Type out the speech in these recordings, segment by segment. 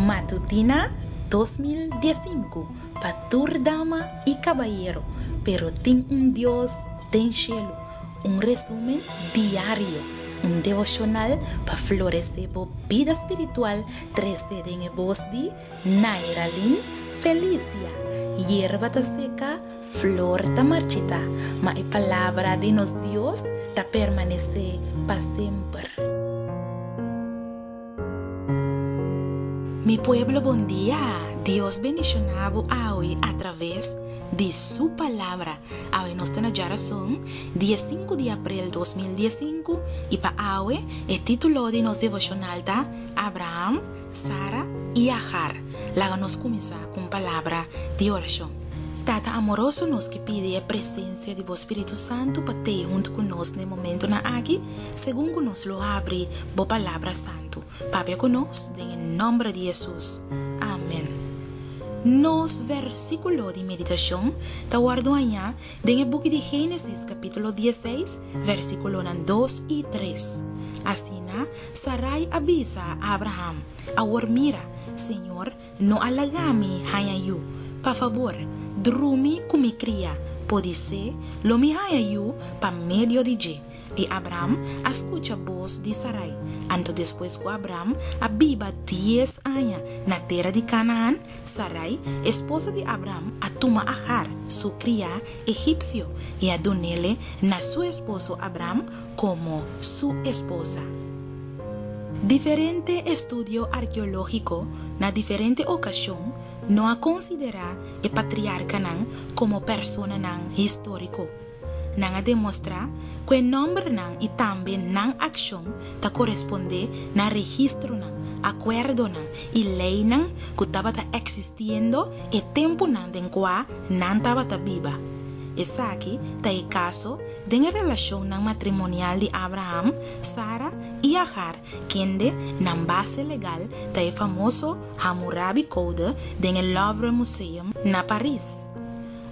Matutina 2015 pa tur dama i kabayero, pero tin un Dios den shelu. Un resumen diario, un devoshonal pa floresé bo bida spiritual trese den e bos di Nairalyn Felicia. Yerba ta seka, flor ta marchitá, ma e palabra di nos Dios ta permanesé pa semper. Mi pueblo bon dia, Dios bendiciona bo awe a traves di su palabra. Awe nos ta na djarason, dia sinku di aprel 2015 y pa awe e titulo di nos devocional ta Abraham, Sara y Agar. Laga nos cuminsa cu un palabra di oracion. Tata amoroso nos ke pidi e presencia di bo Spiritu Santo pa tei hunto cu nos na e momentonan aki, Segun ku nos lo habri bo Palabra Santu, papia ku nos den e nòmber di Hesus. Amen. Nos versíkulo di meditashon ta wòrdu hañá den e buki di Génesis kapítulo dieseis, versíkulonan dos i tres. Asina Sarai a bisa Abraham, Awor mira, Señor no a laga mi haña yu. Pa fabor, drumi ku mi kria, podisé lo mi haña yu pa medio di dje. I Abram a skucha bos di Sarai. Anto despues ku Abram a biba dies aña na tera di Kanaan, Sarai, esposa di Abram, a tuma Agar, su kriá egipsio, i a dun'ele na su esposo Abram komo su esposa. Diferente estudio arkeológiko na diferente okashon no a konsiderá e patriarkanan komo personanan históriko. Nan a demostrá ku e nòmbernan i tambe nan akshon ta korespondé na registronan, akuerdonan i leinan ku tabata eksistiendo e tempunan den kua nan tabata biba. Esaki ta e kaso den e relashonnan matrimonial di Abraham, Sara i Agar, kende nan base legal ta e famoso Hammurabi Code den e Louvre Museum na Paris.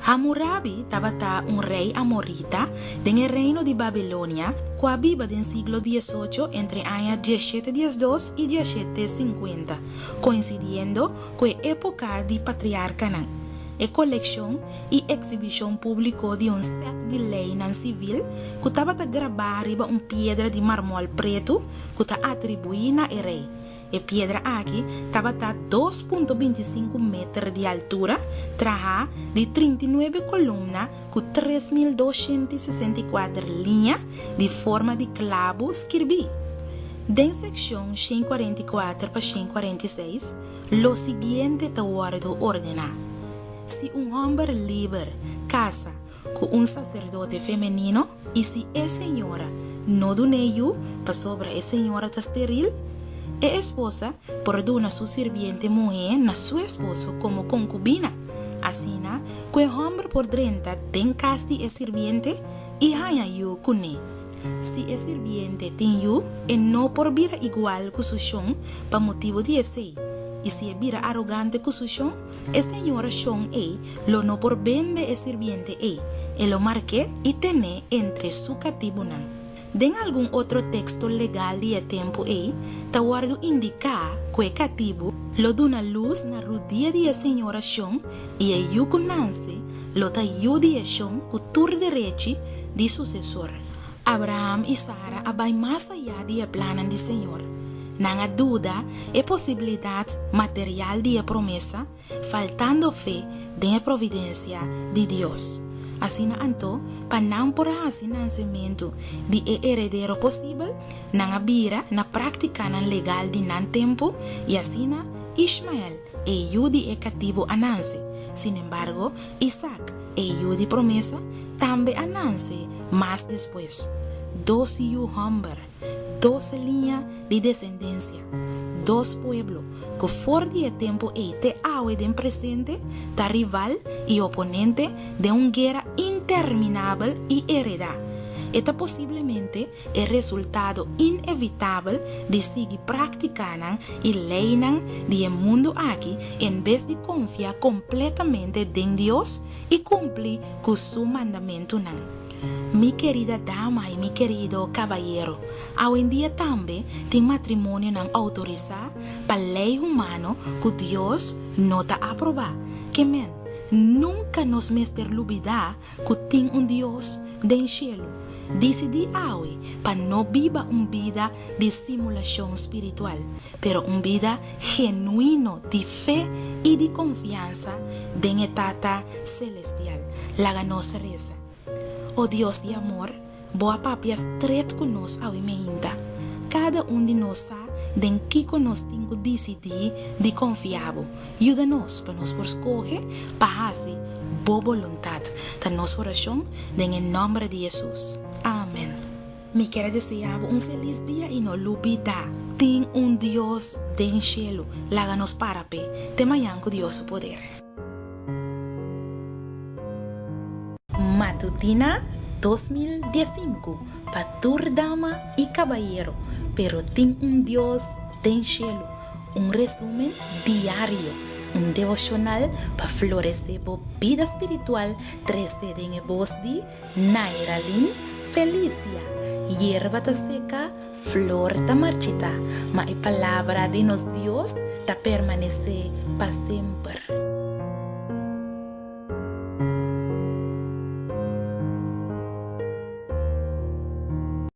Hammurabi tabata un rei amorita den e reino di Babilonia ku a biba den siglo diesocho entre aña dieshete diesdos i dieshete sinkuenta, koinsidiendo ku e époka di patriarkanan. E kolekshon i eksibishon públiko di un sèt di leinan sivil ku tabata grabá riba un piedra di marmòl pretu ku ta atribuí na e rei. E piedra aki tabata dos punto bintisinku meter di altura, trahá di 39 kolumna ku 3264 liña di forma di klabu skirbí. Den sekshon 144 pa 146, lo siguiente ta wòrdu ordená, Si un hòmber liber kasa ku un saserdote femenino, I si e señora no dun'é yu pasobra e señora ta steril, e esposa por duna su sirbiente muhé na su esposo komo konkubina, asina ku e hòmber por drenta den kas di e sirbiente i haña yu kuné. Si e sirbiente tin yu, e no por bira igual ku su shon pa motibu di esei, i si e bira arogante ku su shon, E señora shon ei lo no por bende e sirbiente ei, e lo mark'é i ten'é entre su katibunan. Den algun otro teksto legal di e tempu ei, ta wòrdu indiká ku e katibu lo duna lus na rudia di e señora shon i e yu ku nanse lo ta yu di e shon ku tur derechi di susesor. Abraham i Sara a bai mas ayá di e plannan di Señor. Nan a duda e posibilidat material di e promesa, faltando fe den e providensia di Dios. Asina anto, pa nan por a hasi nansementu di e heredero posibel, nan a bira na práktikanan legal di nan tempu i asina Ishmael, e yu di e katibu a nanse. Sinembargo, Isak, e yu di promesa, tambe a nanse mas despues. Dos yu hòmber, dos liña di desendensia, dos pueblo ku for di e tempu ei te awe den presente ta rival i oponente den un guera interminabel i heredá. E ta posiblemente e resultado inevitabel di sigui práktikanan i leinan di e mundu aki en bes di konfia kompletamente den Dios i kumpli ku su mandamentunan. Mi kerida dama i mi kerido kabayero, awendia tambe tin matrimonionan outorisá pa lei humano ku Dios no ta aprobá. Ke men, nunka nos mester lubidá ku tin un Dios den shelu. Disidí awe pa no biba un bida di simulashon spiritual, pero un bida genuino di fe i di konfiansa den e Tata Selestial. Laga nos resa. O Dios di amor, Bo a papia stret ku nos awe meinta. Kada un di nos sa den kiko nos tin ku disidí di konfia Bo. Yuda nos pa nos por skohe pa hasi Bo boluntat. Ta nos orashon den e nòmber di Hesus. Amen. Mi kier a desea bo un felis dia i no lubida, tin un Dios den shelu. Laga nos para p'e. Te mañan ku Dios su poder. Matutina 2015 pa tur dama i kabayero, pero tin un Dios den shelu. Un resumen diario, un devoshonal pa floresé bo bida spiritual trese den e bos di Nairalyn Felicia. Yerba ta seka, flor ta marchitá, ma e palabra di nos Dios ta permanesé pa semper.